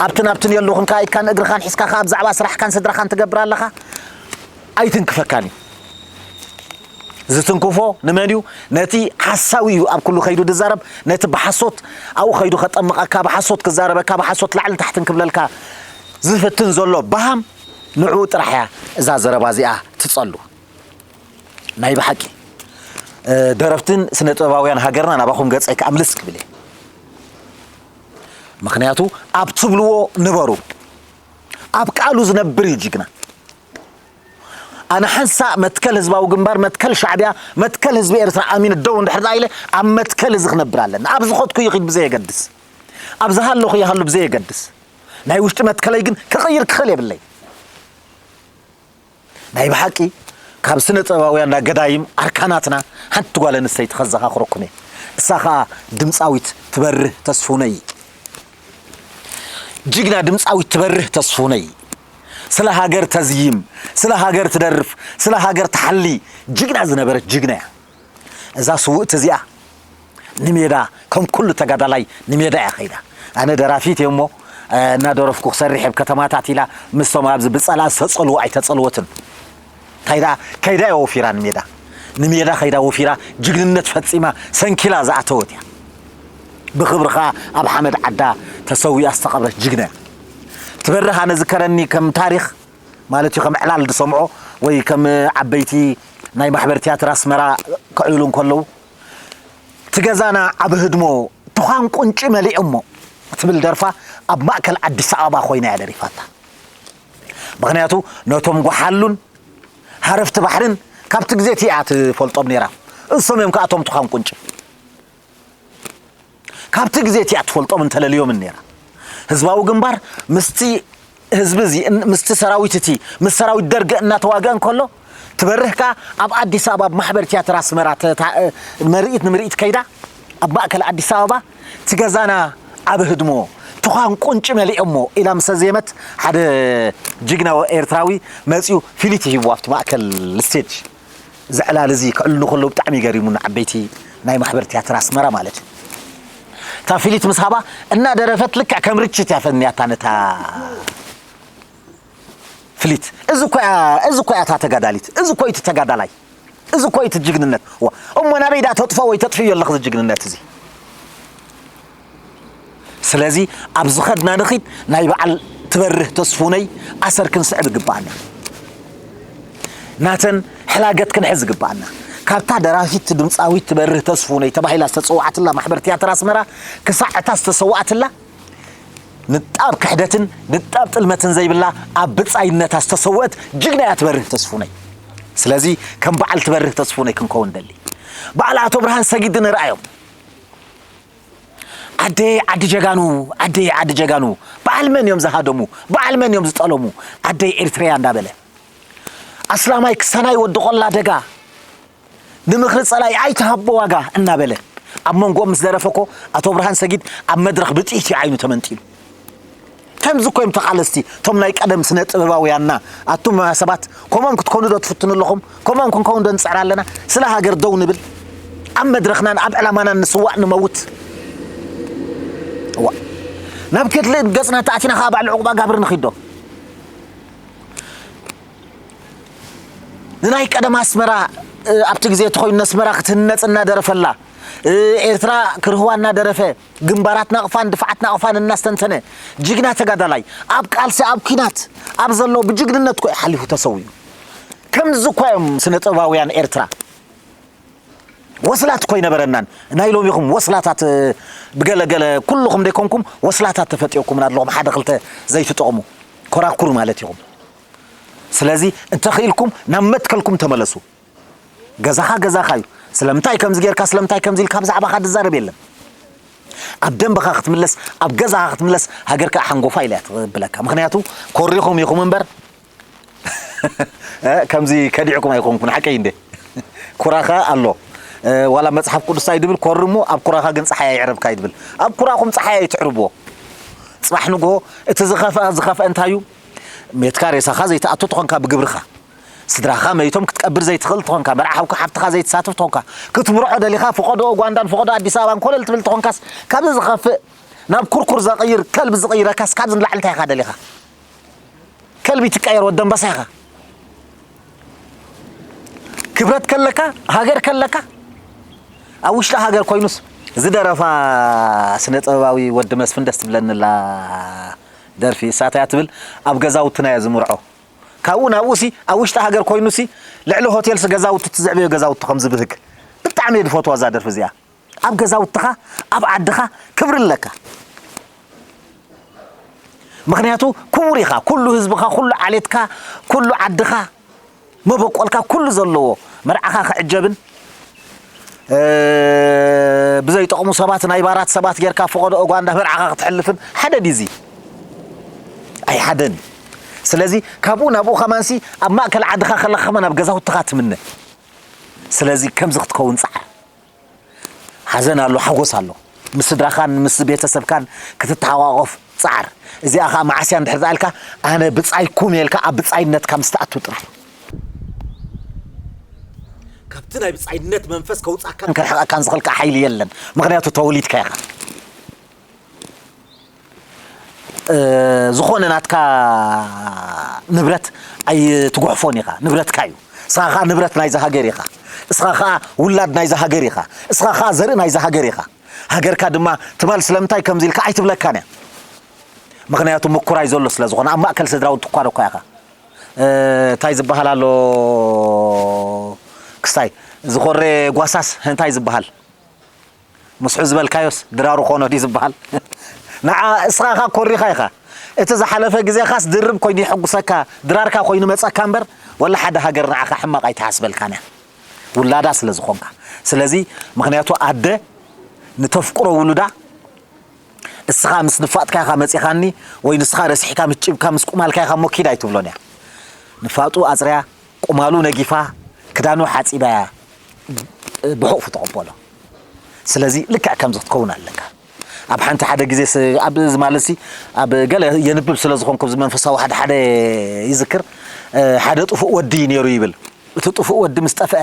ኣብትን ኣብትን የለኹን ከኣ ኢድካን እግርኻን ሒዝካ ኸኣ ብዛዕባ ስራሕካን ስድራኻን ትገብር ኣለኻ። ኣይትንክፈካን እዩ። ዝትንክፎ ንመን እዩ? ነቲ ሓሳዊ እዩ ኣብ ኩሉ ከይዱ ዝዛረብ፣ ነቲ ብሓሶት ኣብኡ ከይዱ ከጠምቐካ፣ ብሓሶት ክዛረበካ፣ ብሓሶት ላዕልን ታሕትን ክብለልካ ዝፍትን ዘሎ በሃም፣ ንዕኡ ጥራሕ እያ እዛ ዘረባ እዚኣ ትጸሉ። ናይ ብሓቂ፣ እ፣ ደረፍትን ስነ ጥበባውያን ሃገርና ናባኹም ገጸይ ክኣምልስ ክብል እየ። ምኽንያቱ ኣብ ትብልዎ ንበሩ። ኣብ ቃሉ ዝነብር እዩ ጅግና። ኣነ ሓንሳእ መትከል ህዝባዊ ግንባር፣ መትከል ሻዕብያ፣ መትከል ህዝቢ ኤርትራ ኣሚነ ደው እንድሕር ደኣ ኢለ ኣብ መትከል እዚ ክነብር ኣለኒ። ኣብ ዝኸድኩ ይኺድ ብዘየገድስ፣ ኣብ ዝሃለኹ ይሃሉ ብዘየገድስ፣ ናይ ውሽጢ መትከለይ ግን ክቕይር ክኽእል የብለይ። ናይ ብሓቂ ካብ ስነ ጥበባውያንና ገዳይም ኣርካናትና ሓንቲ ጓል ኣንስተይቲ ከዘኻኽረኩም እየ። እሳ ኸኣ ድምጻዊት ትበርህ ተስፉነይ። ጅግና ድምጻዊት ትበርህ ተስፉነይ። ስለ ሃገር ተዝይም፣ ስለ ሃገር ትደርፍ፣ ስለ ሃገር ትሓሊ ጅግና ዝነበረት ጅግና እያ። እዛ ስውእቲ እዚኣ ንሜዳ ከም ኩሉ ተጋዳላይ ንሜዳ እያ ከይዳ። ኣነ ደራፊት እየ እሞ፣ እ፣ እናደረፍኩ ክሰርሕ ኣብ ከተማታት ኢላ ምስቶም ኣብዚ ብጸላእ ዝተጸልዎ ኣይተጸልወትን። እንታይ ደኣ ከይዳ እያ ወፊራ ንሜዳ። ንሜዳ ከይዳ ወፊራ ጅግንነት ፈጺማ ሰንኪላ ዝኣተወት እያ። ብኽብሪ ኸኣ ኣብ ሓመድ ዓዳ ተሰዊኣ ዝተቐብረት ጅግና እያ። ትበርህ ኣነ ዝከረኒ ከም ታሪኽ ማለት እዩ፣ ከም ዕላል ዝሰምዖ ወይ ከም ዓበይቲ ናይ ማሕበር ትያትር ኣስመራ ከዕልሉ እንከለዉ፣ "እቲ ገዛና ዓቢ ህድሞ ትዃን ቁንጪ መሊኦሞ" ትብል ደርፋ ኣብ ማእከል ኣዲስ ኣበባ ኮይና እያ ደሪፋታ። ምኽንያቱ ነቶም ጓሓሉን ሃረፍቲ ባሕርን ካብቲ ግዜ እቲ እያ ትፈልጦም ነይራ። እሶም እዮም ከኣ እቶም ትዃን ቁንጪ። ካብቲ ግዜ እቲ እያ ትፈልጦም እንተለልዮምን ነይራ። ህዝባዊ ግንባር ምስቲ ህዝቢ እዚ፣ እን-፣ ምስቲ ሰራዊት እቲ፣ ምስ ሰራዊት ደርግ እናተዋግአ እንከሎ፣ ትበርህ ከኣ ኣብ ኣዲስ ኣበባ ኣብ ማሕበር ትያትር ኣስመራ ተ-፣ ታ-፣ እ፣ መርኢት ንምርኢት ከይዳ፣ ኣብ ማእከል ኣዲስ ኣበባ፣ "እቲ ገዛና ዓቢ ህድሞ፣ ትዃን ቁንጪ መሊኦሞ" ኢላ ምስ ኣዜመት፣ ሓደ ጅግና ኤርትራዊ መጺኡ ፊሊት ሂብዋ ኣብቲ ማእከል ስቴጅ። እዚ ዕላል እዚ ክዕልሉ ከለዉ ብጣዕሚ ገሪሙኒ፣ ዓበይቲ ናይ ማሕበር ትያትር ኣስመራ ማለት እዩ። እታ ፊሊት ምስ ሃባ እናደረፈት ልክዕ ከም ርችት እያ ፈንያታ ነታ ፍሊት። እዚ እኮ እያ፣ እዚ እኮ እያ እታ ተጋዳሊት፣ እዚ እኮ እዩ እቲ ተጋዳላይ፣ እዚ እኮ እዩ እቲ ጅግንነት። ዋ፣ እሞ ናበይ ደኣ ተጥፍኦ ወይ ተጥፍዮ ኣለኽ እዚ ጅግንነት እዚ? ስለዚ ኣብ ዝኸድና ንኺድ ናይ በዓል ትበርህ ተስፉነይ ኣሰር ክንስዕብ ይግብኣና። ናተን ሕላገት ክንሕዝ ይግብኣና። ካብታ ደራፊት ድምፃዊት ትበርህ ተስፉነይ ተባሂላ ዝተፀውዓትላ ማሕበር ትያትር ኣስመራ ክሳዕ እታ ዝተሰውኣትላ ንጣብ ክሕደትን ንጣብ ጥልመትን ዘይብላ ኣብ ብጻይነታ ዝተሰወአት ጅግና እያ ትበርህ ተስፉነይ። ስለዚ ከም በዓል ትበርህ ተስፉነይ ክንከውን ደሊ። በዓል ኣቶ ብርሃን ሰጊድ ንርኣዮም። "ዓደይ ዓዲ ጀጋኑ፣ ዓደይ ዓዲ ጀጋኑ፣ በዓል መን እዮም ዝሃደሙ? በዓል መን እዮም ዝጠለሙ? ዓደይ ኤርትረያ" እንዳበለ፣ "ኣስላማይ ክሰናይ ወዲ ቆላ ደጋ፣ ንምኽሪ ጸላኢ ኣይትሃቦ ዋጋ" እናበለ ኣብ መንጎኦም ምስ ደረፈ እኮ ኣቶ ብርሃን ሰጊድ ኣብ መድረኽ ብጥይት እዩ ዓይኑ ተመንጢሉ። ከምዚ እኮ እዮም ተቓለስቲ እቶም ናይ ቀደም ስነ ጥበባውያንና። ኣቱም ሰባት ከምኦም ክትኮኑ ዶ ትፍትኑ ኣለኹም? ከምኦም ክንከውን ዶ ንጽዕር ኣለና? ስለ ሃገር ደው ንብል፣ ኣብ መድረኽናን ኣብ ዕላማናን ንስዋእ ንመውት። እዋ፣ ናብ ገድሊ ገጽና ተኣቲና ከኣ ባዕሉ ዕቑባ ጋብር ንኺድ ዶ? ንናይ ቀደም ኣስመራ፣ እ፣ ኣብቲ ግዜ እቲ ኮይኑ ነስመራ ክትህነጽ እናደረፈላ፣ እ፣ ኤርትራ ክርህዋ እናደረፈ፣ ግንባራት ናቕፋን ድፍዓት ናቕፋን እናስተንተነ፣ ጅግና ተጋዳላይ፣ ኣብ ቃልሲ፣ ኣብ ኲናት፣ ኣብ ዘሎ ብጅግንነት እኮ እዩ ሓሊፉ ተሰዊኡ። ከምዚ እኳ እዮም ስነ ጥበባውያን ኤርትራ። ወስላት እኮ ኣይነበረናን። ናይ ሎሚኹም ወስላታት፣ እ፣ ብገለገለ ኩልኹም ደይኮንኩም ወስላታት ተፈጢርኩምና ኣለኹም፣ ሓደ ክልተ ዘይትጠቕሙ ኮራኩር ማለት ኢኹም። ስለዚ እንተኽኢልኩም ናብ መትከልኩም ተመለሱ። ገዛኻ ገዛኻ እዩ። ስለምንታይ ከምዚ ጌርካ፣ ስለምንታይ ከምዚ ኢልካ ብዛዕባኻ ዝዛረብ የለን። ኣብ ደንበኻ ክትምለስ፣ ኣብ ገዛኻ ክትምለስ፣ ሃገር ከኣ ሓንጎፋ ኢላ እያ ትብለካ። ምኽንያቱ ኮሪኹም ኢኹም እምበር፣ እ፣ ከምዚ ከዲዕኩም ኣይኮንኩን፣ ሓቀይ እንዴ? ኩራኻ ኣሎ። እ፣ ዋላ መጽሓፍ ቅዱስ እንታይ ድብል? ኮሪ እሞ ኣብ ኩራኻ ግን ጸሓይ ኣይዕረብካ እዩ ድብል። ኣብ ኩራኹም ጸሓይ ኣይትዕርብዎ። ጽባሕ ንግሆ እቲ ዝኸፍአ፣ ዝኸፍአ እንታይ እዩ? ሜትካ ሬሳኻ ዘይትኣቱ ተኾንካ ብግብርኻ፣ ስድራኻ መይቶም ክትቀብር ዘይትኽእል ተኾንካ፣ መርዓ ሓውካ ሓብትኻ ዘይትሳትፍ ተኾንካ፣ ክትምርዖ ደሊኻ ፈቐዶ ኡጋንዳን ፈቐዶ ኣዲስ ኣበባን ኮለል ትብል ተኾንካስ፣ ካብዚ ዝኸፍእ ናብ ኩርኩር ዘቕይር ከልቢ ዝቕይረካስ ካብዚ ንላዕሊ እንታይ ኢኻ ደሊኻ? ከልቢ ትቀየር ወዲ ኣንበሳ ኢኻ። ክብረት ከለካ፣ ሃገር ከለካ፣ ኣብ ውሽጢ ሃገር ኮይኑስ ዝደረፋ ስነ ጥበባዊ ወዲ መስፍን ደስ ትብለኒ ኣላ ደርፊ። እሳታ እያ ትብል፣ ኣብ ገዛውትና እያ ዝምርዖ። ካብኡ ናብኡ ሲ፣ ኣብ ውሽጢ ሃገር ኮይኑ ሲ፣ ልዕሊ ሆቴል ሲ ገዛውቲ ትዝዕበዮ ገዛውቲ ከም ዝብህግ። ብጣዕሚ እየ ዝፈትዋ እዛ ደርፊ እዚኣ። ኣብ ገዛውትኻ፣ ኣብ ዓድኻ ክብሪ ኣለካ። ምኽንያቱ ክቡር ኢኻ። ኩሉ ህዝብኻ፣ ኩሉ ዓሌትካ፣ ኩሉ ዓድኻ፣ መበቆልካ፣ ኩሉ ዘለዎ መርዓኻ ክዕጀብን፣ እ፣ ብዘይጠቕሙ ሰባት፣ ናይ ባራት ሰባት ጌርካ ፈቐዶ ኡጋንዳ መርዓኻ ክትሕልፍን ሓደ ድዩ እዚ? ኣይሓደን እዩ። ስለዚ ካብኡ ናብኡ ከማንሲ ኣብ ማእከል ዓድኻ ከለኻ ከማን ኣብ ገዛውትኻ ትምነ። ስለዚ ከምዚ ክትከውን ጸዓር። ሓዘን ኣሎ፣ ሓጎስ ኣሎ። ምስ ስድራኻን ምስ ቤተሰብካን ክትተሓቋቆፍ ጸዓር። እዚኣ ኸኣ መዓስ እያ እንድሕር ደኣ ኢልካ፣ ኣነ ብጻይኩም እየ ኢልካ ኣብ ብጻይነትካ ምስ ትኣቱ ጥራይ። ካብቲ ናይ ብጻይነት መንፈስ ከውጻካን ከርሕቐካን ዝኽእል ከኣ ሓይሊ የለን። ምኽንያቱ ተወሊድካ ኢኻ። እ፣ ዝኾነ ናትካ ንብረት ኣይትጉሕፎን ኢኻ፣ ንብረትካ እዩ። እስኻ ኸኣ ንብረት ናይዛ ሃገር ኢኻ። እስኻ ኸኣ ውላድ ናይዛ ሃገር ኢኻ። እስኻ ኸኣ ዘርኢ ናይዛ ሃገር ኢኻ። ሃገርካ ድማ ትማል ስለምንታይ ከምዚ ኢልካ ኣይትብለካን እያ። ምኽንያቱ ምኩራይ ዘሎ ስለ ዝኾነ ኣብ ማእከል ስድራ እውን ትኳረ እኳ ኢኻ። እ፣ እንታይ ዝበሃል ኣሎ ክስታይ ዝኾሬ ጓሳስ እንታይ ዝበሃል? ምስሑ ዝበልካዮስ ድራሩ ኮኖ ድዩ ዝበሃል? ንዓ እስኻ ኢኻ ኮሪኻ ኢኻ። እቲ ዝሓለፈ ግዜኻስ ድርብ ኮይኑ የሐጉሰካ፣ ድራርካ ኮይኑ መጸካ እምበር፣ ወላ ሓደ ሃገር ንዓኻ ሕማቕ ኣይትሓስበልካን እያ። ውላዳ ስለ ዝኾንካ። ስለዚ ምኽንያቱ ኣደ ንተፍቅሮ ውሉዳ እስኻ ምስ ንፋጥካ ኢኻ መጺኻኒ ወይ ንስኻ ረሲሕካ ምስ ጭብካ ምስ ቁማልካ ኢኻ እሞ ኪድ ኣይትብሎን እያ። ንፋጡ ኣጽርያ፣ ቁማሉ ነጊፋ፣ ክዳኑ ሓጺባያ ብሕቑፉ ተቐበሎ። ስለዚ ልክዕ ከምዚ ክትከውን ኣለካ። ኣብ ሓንቲ ሓደ ግዜ ስ-፣ ኣብ እዚ ማለት ሲ ኣብ ገለ የንብብ ስለ ዝኾንኩ ኣብዚ መንፈሳዊ ሓደ ሓደ ይዝክር፣ እ፣ ሓደ ጥፉእ ወዲ ነይሩ ይብል። እቲ ጥፉእ ወዲ ምስ ጠፍአ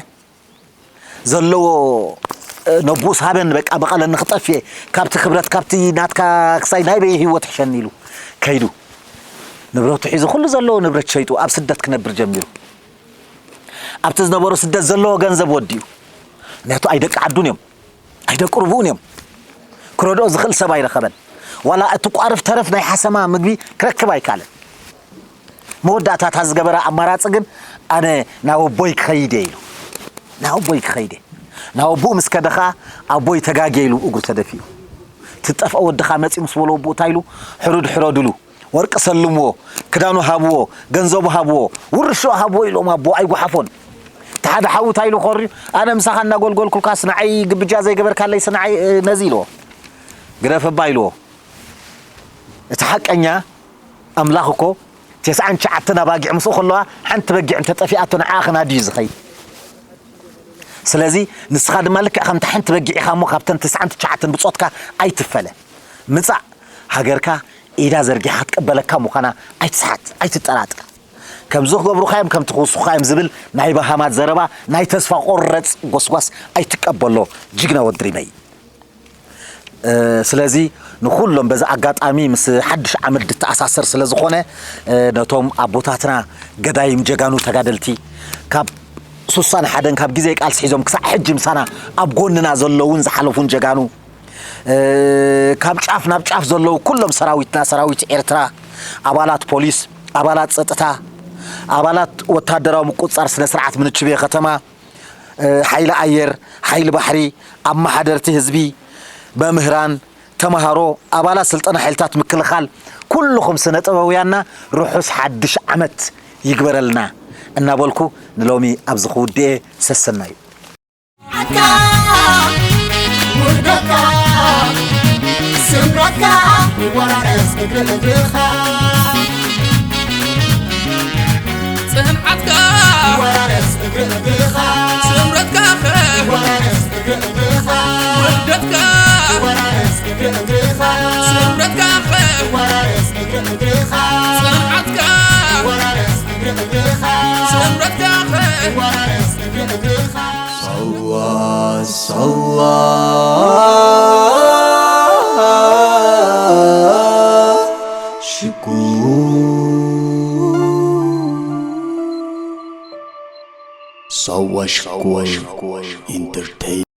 ዘለዎ፣ እ፣ ነቡስ ሃበን በቃ ብቐለ ንኽጠፍኤ ካብቲ ክብረት ካብቲ ናትካ ክሳይ ናይ በይ ህይወት ሕሸኒ ኢሉ ከይዱ። ንብረቱ ሒዙ ኩሉ ዘለዎ ንብረት ሸይጡ ኣብ ስደት ክነብር ጀሚሩ። ኣብቲ ዝነበሮ ስደት ዘለዎ ገንዘብ ወዲኡ። ምክንያቱ ኣይደቂ ዓዱን እዮም። ኣይደቂ ርቡእን እዮም። ክረድኦ ዝኽእል ሰብ ኣይረኸበን። ዋላ እቲ ቋርፍ ተረፍ ናይ ሓሰማ ምግቢ ክረክብ ኣይካለን። መወዳእታ እታ ዝገበረ ኣማራጺ ግን ኣነ ናብ ኣቦይ ክኸይድ እየ ኢሉ። ናብ ኣቦይ ክኸይድ እየ። ናብ ኣቦኡ ምስ ከደ ኸኣ ኣቦይ ተጋግየ ኢሉ እግሩ ተደፊኡ። እቲ ዝጠፍአ ወድኻ መጺኡ ምስ በሎ ኣቦኡ እንታይ ኢሉ? ሕሩድ ሕረዱሉ። ወርቂ ሰልምዎ፣ ክዳኑ ሃብዎ፣ ገንዘቡ ሃብዎ፣ ውርሽኡ ሃብዎ ኢሎም ኣቦ ኣይጓሓፎን። እቲ ሓደ ሓዉ እንታይ ኢሉ ኮርዩ፣ ኣነ ምሳኻ እናጎልጎልኩልካስ ንዓይ ግብጃ ዘይገበርካለይስ ንዓይ፣ እ፣ ነዚ ኢልዎ። ግደፍ እባ ኢልዎ። እቲ ሓቀኛ ኣምላኽ እኮ ተስዓን ትሽዓተን ኣባጊዕ ምስኡ ከለዋ ሓንቲ በጊዕ እንተጠፊኣቶ ንዓኣ ክናዲ እዩ ዝኸይድ። ስለዚ ንስኻ ድማ ልክዕ ከምታ ሓንቲ በጊዕ ኢኻ እሞ ካብተን ተስዓን ትሽዓተን ብጾትካ ኣይትፈለ። ምጻእ ሃገርካ ኢዳ ዘርጊሓ ክትቅበለካ ምዃና ኣይትስሓት፣ ኣይትጠራጠር። ከምዚ ክገብሩኻ እዮም፣ ከምቲ ክውስኹኻ እዮም ዝብል ናይ በሃማት ዘረባ፣ ናይ ተስፋ ቆረጽ ጎስጓስ ኣይትቀበሎ ጅግና ወዲ ሪመይ። እ፣ ስለዚ ንኹሎም በዚ ኣጋጣሚ ምስ ሓድሽ ዓመት ዝተኣሳሰር ስለ ዝኾነ፣ እ፣ ነቶም ኣቦታትና ገዳይም ጀጋኑ ተጋደልቲ ካብ ሱሳን ሓደን ካብ ግዜ ቃልሲ ሒዞም ክሳዕ ሕጂ ምሳና ኣብ ጎንና ዘለውን ዝሓለፉን ጀጋኑ፣ እ፣ ካብ ጫፍ ናብ ጫፍ ዘለዉ ኩሎም ሰራዊትና፣ ሰራዊት ኤርትራ፣ ኣባላት ፖሊስ፣ ኣባላት ጸጥታ፣ ኣባላት ወታደራዊ ምቁጽጻር ስነ ስርዓት ምንችብየ ከተማ፣ እ፣ ሓይሊ ኣየር፣ ሓይሊ ባሕሪ፣ ኣመሓደርቲ ህዝቢ፣ መምህራን፣ ተማሃሮ፣ ኣባላት ስልጠና ሓይልታት ምክልኻል፣ ኩልኹም ስነ ጥበባውያንና ርሑስ ሓድሽ ዓመት ይግበረልና እናበልኩ ንሎሚ ኣብዚ ክውድኤ ሰሰናዩ። ዓድካ፣ ውርደትካ፣ ስምረትካ ይወራረስ እግሪ እግርኻ። ጽንዓትካ ይወራረስ እግሪ እግርኻ። ስምረትካ ይወራረስ እግሪ እግርኻ። ውርደትካ ይወራረስ እግሪ እግርኻ። ስምረትካ ይወራረስ እግሪ እግርኻ። ጽንዓትካ ይወራረስ እግሪ እግርኻ። ስምረትካ ይወራረስ እግሪ እግርኻ። ሳዋ ሳዋ ሽኮር ሳዋ ሽኮር ኢንተርቴይን